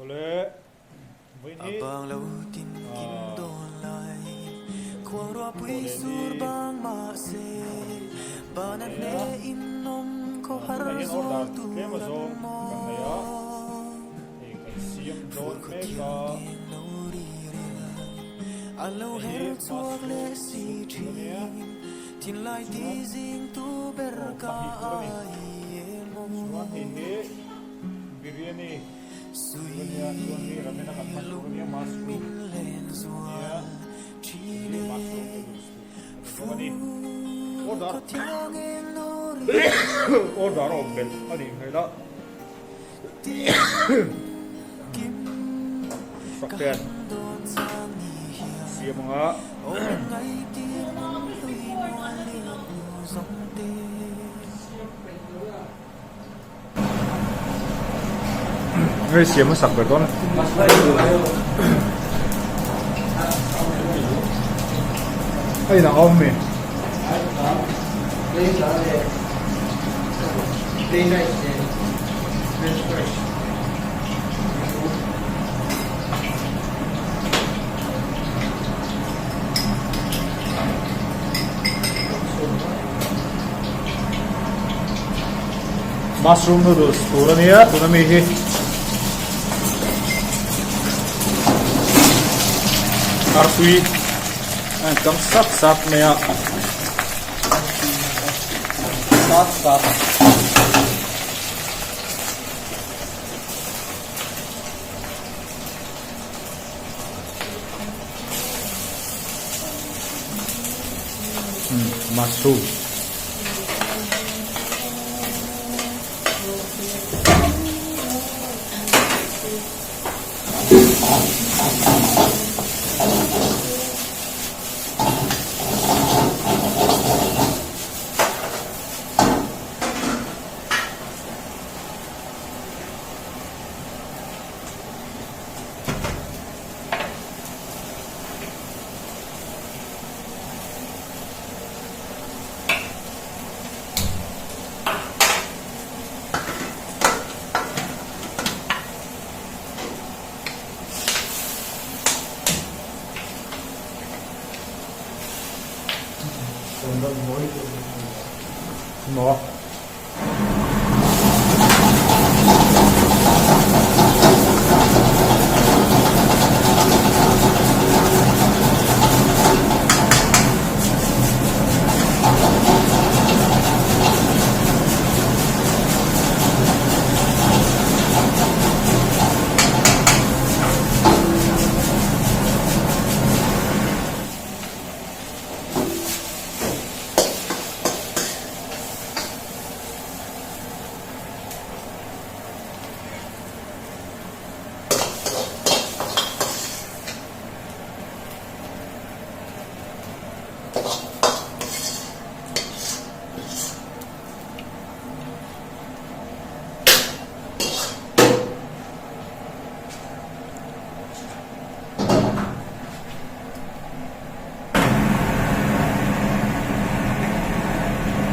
Awle vawiin hi Tunah hian order tlem azawng kan nei a, hei kan siam dawn mek a, hei hi mushroom soup tur a nia, chuan aw pahnih tur a ni, chuan hei hi biryani tur a nia, chuan hei ramena kan hman tur a nia mushroom a nia, hei hi mushroom noodles tur a ni bawk a ni. Order order a awm belh a nih hmel a sak te siam anga hei siam a sak ber dawn a a inang awm mi. Mushroom noodles tur a nia tuna mi hi artui a in chang sat sat mai a sat sat Mushroom. Maw?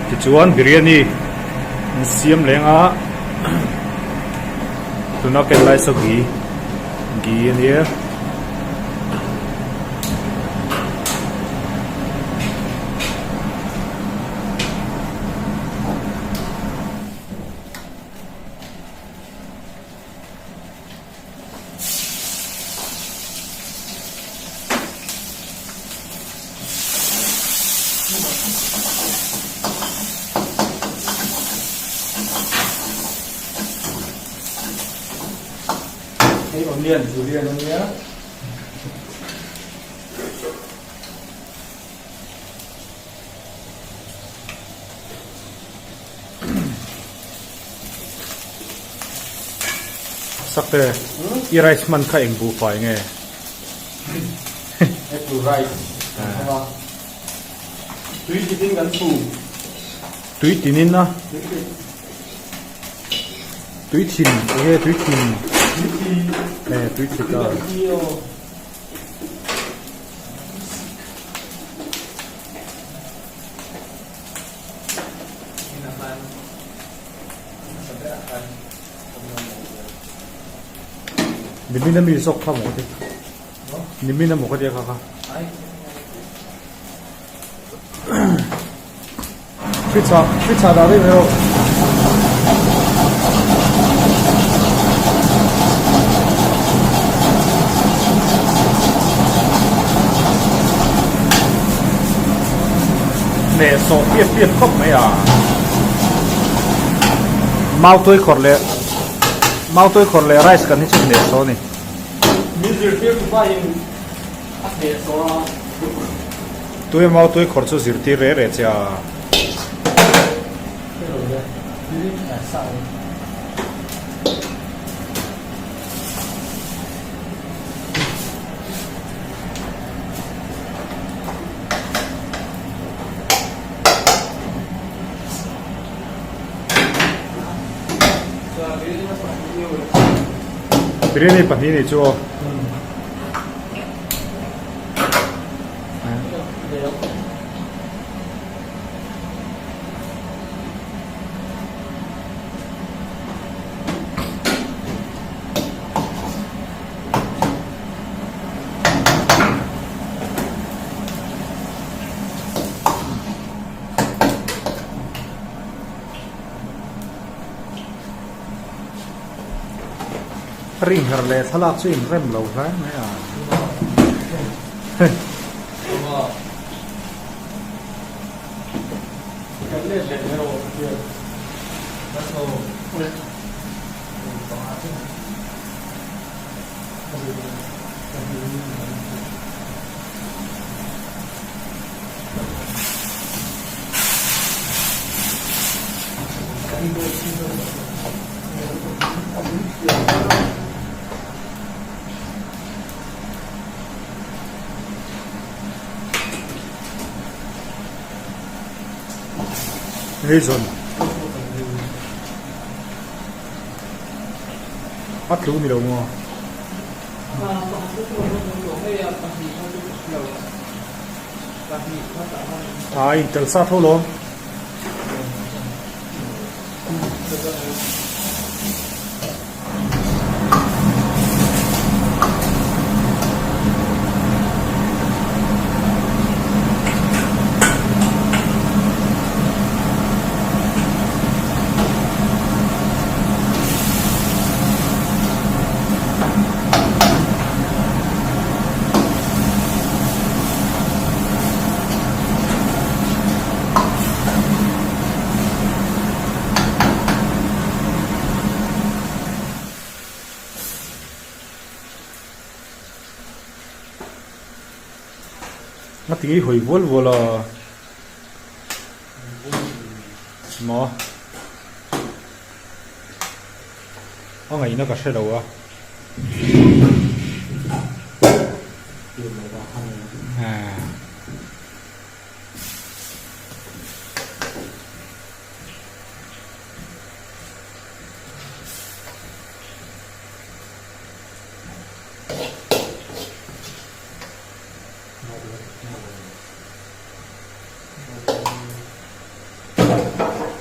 Tichuan biryani an siam leng a tuna ken lai saw ghee ghee a nia. Hei onion julian a nia. Sakte, i rice hman kha eng buhfai nge? Apple rice kan hmang a. Tui tinin kan chhum. Tui tinin a? Tui thin, enge tui thin? Tui thi. E, tui thi ta. Tui thi aw. Nimin ami zawk kha maw ka ti. Nimin amaw ka tia kha kha. Fridge ah fridge ah dah daih mai rawh. Hneh sawh piap piap khawp mai a. Mautuai khawrh leh mautuai khawrh leh rice kan hi chu hneh sawh a ni. Min zirtir tu pa in a hneh sawh a. Tui mautuai khawrh chu zirtir reh reh che a. Biryani pahnih nih chu aw. Ring her leh thlalak chu inrem lo hle mai a. Hei zawn a tlu ni lo maw? A intel sa tho lawm. Nga tinge i hawi vual vual a maw a ngaihna ka hre lo a.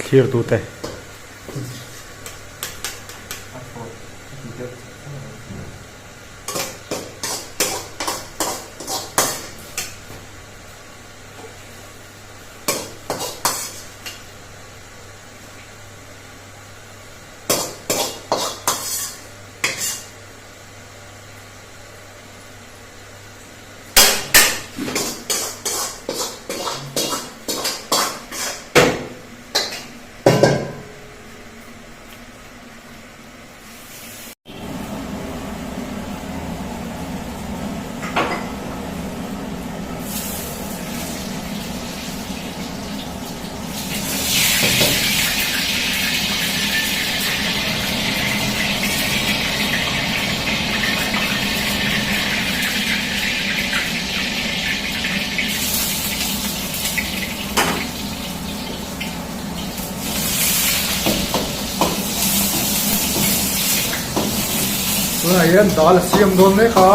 Thlir tute. Tunah hian dal a siam dawn mek a.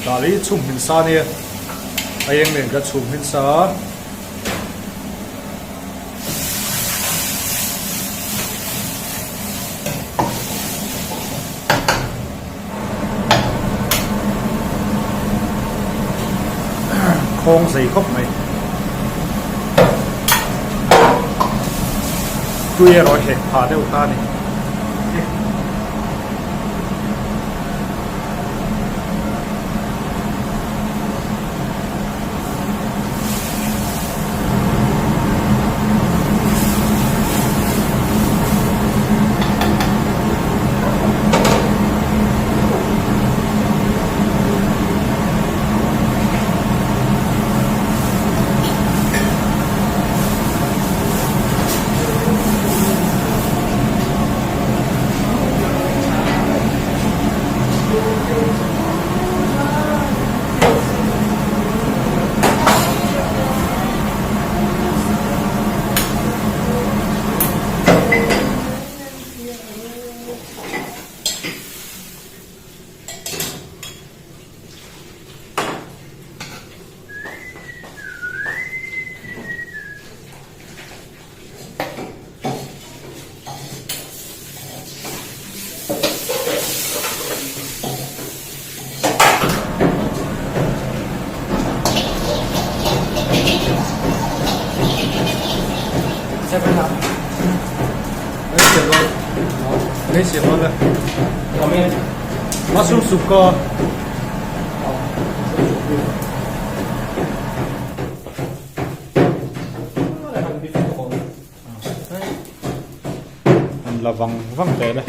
Dal hi chhum hmin sa ania a eng nen kan chhum hmin sa a. Khawng zei khawp mai. Tui erawh hek phah deuh ta a ni. Mushroom soup ka. An la vang vang teh le.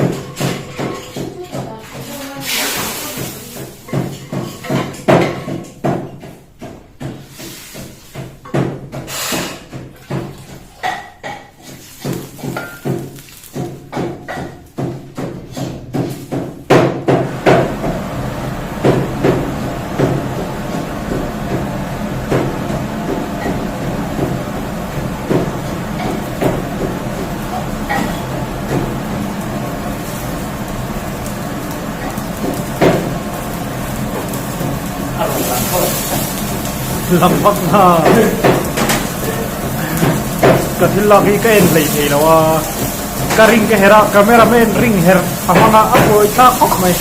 Lam vak na ka thil lak hi ka en hlei thei lo a ka ring ka her a camera man ring her a hmang a a buai thlak khawp mai.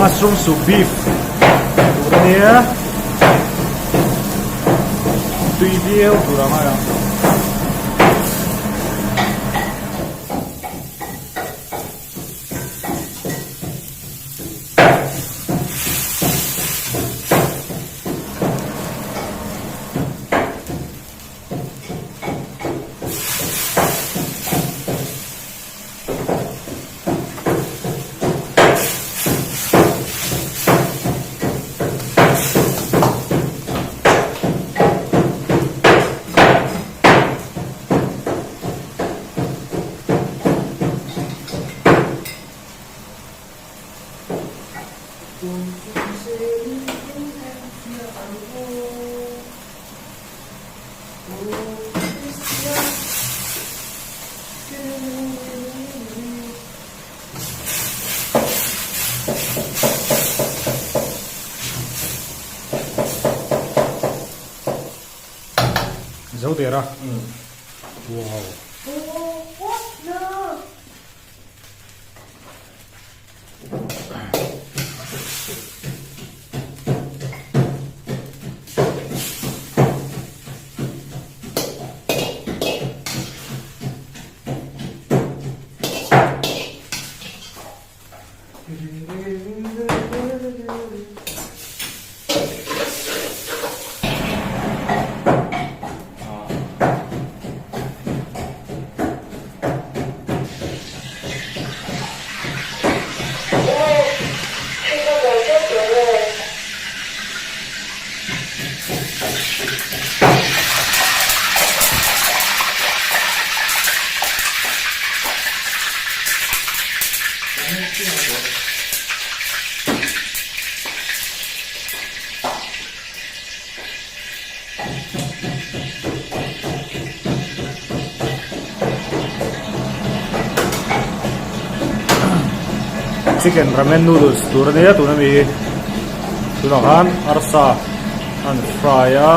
Mushroom soup beef tur a nia tui viau tur a ngai ang. Zo der a wow. Chicken ramen noodles tur a nia tuna mi hi tunah khan arsa an fry a.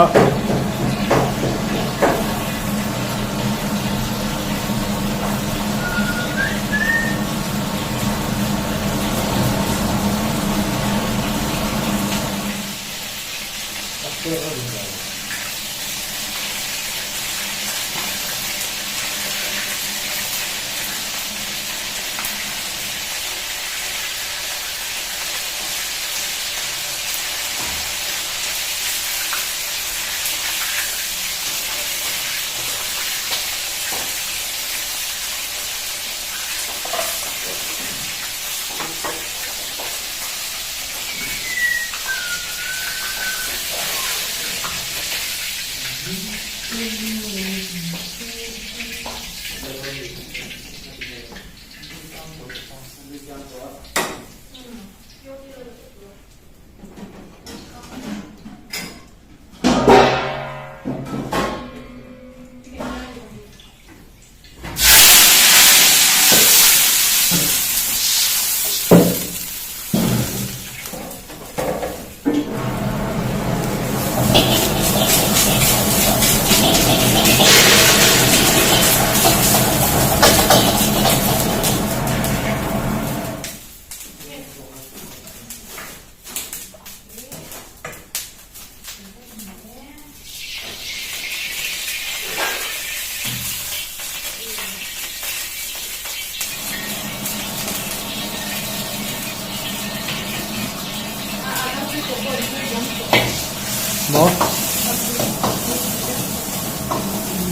Maw?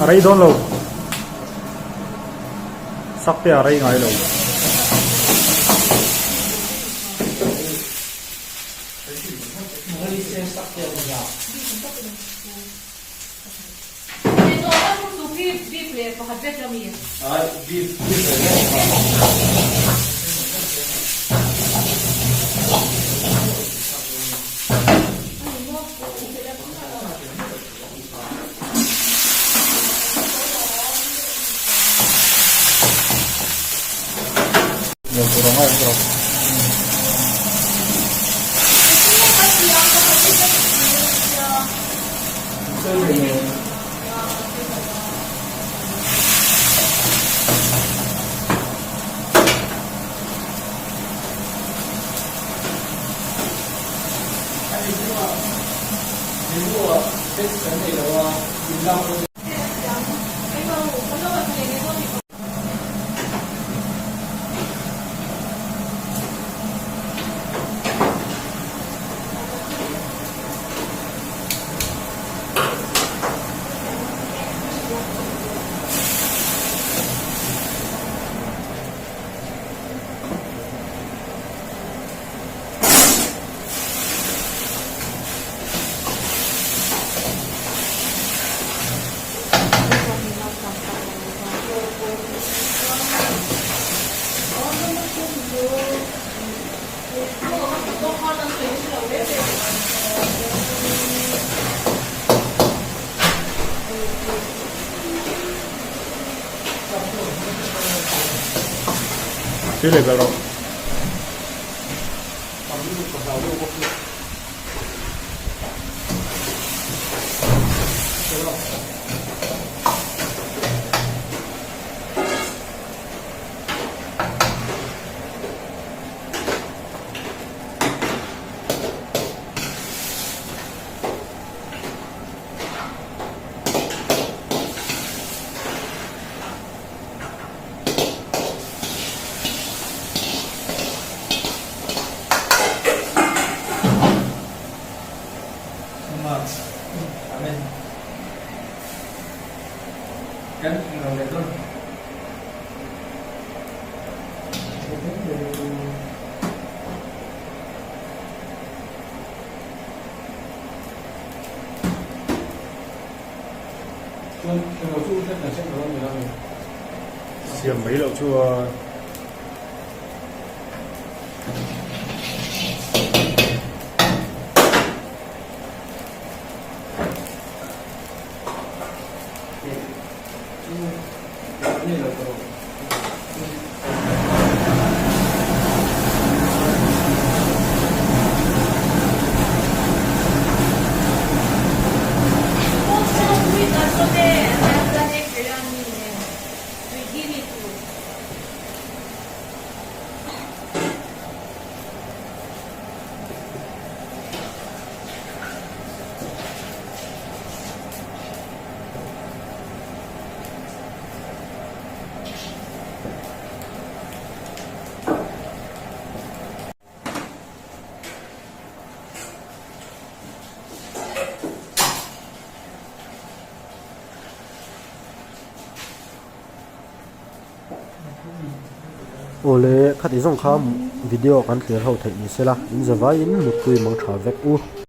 A rei dawn lo. Sak te a rei ngai lo. Thil leh belh rawh. Siam mai loh chuan. Awle, khati zawng kha video kan clear ho theih ni sela, in zavaiin mutpui mang tha vek u.